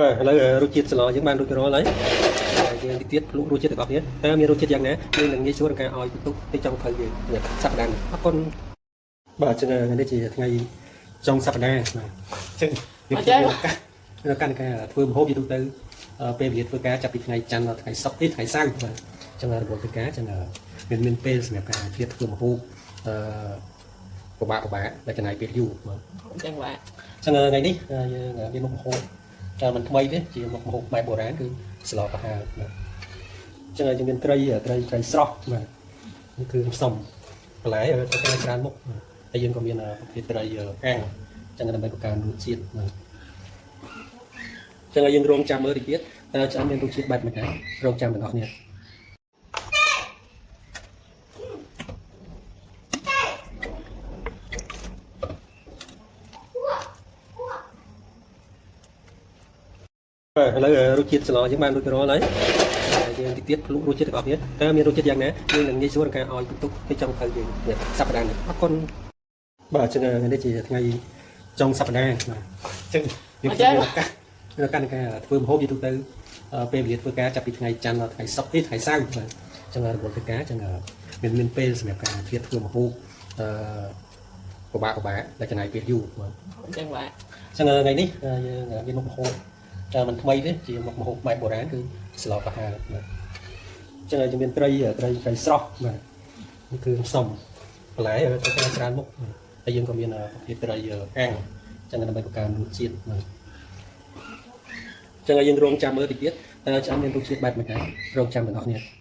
បាទឥឡូវរសជាតិស្លយើងបានរួចរាល់ហើយយើងតិចទៀតភ្លក់រសជាតិទាំងអស់គ្នាតើមានរសជាតិយ៉ាងណាយើងនឹងងាយស្រួលក្នុងការឲ្យបន្ទុកទៅចុងភៅយើងសប្តាហ៍នេះអរគុណបាទចឹងថ្ងៃនេះជាថ្ងៃចុងសប្តាហ៍បាទចឹងយើងមានឱកាសនៅកាន់ការធ្វើម្ហូបយូរទៅពេលវេលាធ្វើការចាប់ពីថ្ងៃច័ន្ទដល់ថ្ងៃសុក្រទីថ្ងៃសៅរ៍បាទចឹងរវល់ធ្វើការចឹងមានពេលសម្រាប់ការជាតិធ្វើម្ហូបអឺពិបាកពិបាកដែលចំណាយពេលយូរបាទ អញ្ចឹងបាទ ចឹងថ្ងៃនេះយើងមានមុខម្ហូបតែមិនថ្មីទេជាមុខម្ហូបបែបបុរាណគឺស្លប្រហើរបាទចឹងយើងមានត្រីត្រីត្រីស្រស់បាទនេះគឺផ្សំបន្លែត្រូវការច្រើនមុខហើយយើងក៏មានប្រភេទត្រីអាំងចឹងដើម្បីបង្កើនរសជាតិបាទចឹងយើងរងចាំមើលតិចទៀតតើឆ្អិនមានរសជាតិបែបម៉េចដែររងចាំទាំងអស់គ្នាបាទឥឡូវរសជាតិស្លយើងបានរួចរាល់ហើយយើងតិចទៀតភ្លក់រសជាតិទាំងអស់គ្នាតើមានរសជាតិយ៉ាងណាយើងនឹងងាយស្រួលក្នុងការឲ្យបន្ទុកទៅចុងភៅយើងសប្តាហ៍នេះអរគុណបាទចឹងថ្ងៃនេះជាថ្ងៃចុងសប្តាហ៍បាទចឹងយើងមានឱកាសនៅកាន់ការធ្វើម្ហូបយូរទៅពេលវេលាធ្វើការចាប់ពីថ្ងៃច័ន្ទដល់ថ្ងៃសុក្រទីថ្ងៃសៅរ៍បាទចឹងរវល់ធ្វើការចឹងមានពេលសម្រាប់ការជាតិធ្វើម្ហូបអឺពិបាកពិបាកដែលចំណាយពេលយូរបាទ អញ្ចឹងបាទ ចឹងថ្ងៃនេះយើងមានមុខម្ហូបតែមិនថ្មីទេជាមុខម្ហូបបែបបុរាណគឺស្លប្រហើរបាទចឹងយើងមានត្រីត្រីត្រីស្រស់បាទនេះគឺផ្សំបន្លែត្រូវការច្រើនមុខហើយយើងក៏មានប្រភេទត្រីអាំងចឹងដើម្បីបង្កើនរសជាតិបាទចឹងយើងរងចាំមើលតិចទៀតតើឆ្អិនមានរសជាតិបែបម៉េចដែររងចាំទាំងអស់គ្នា។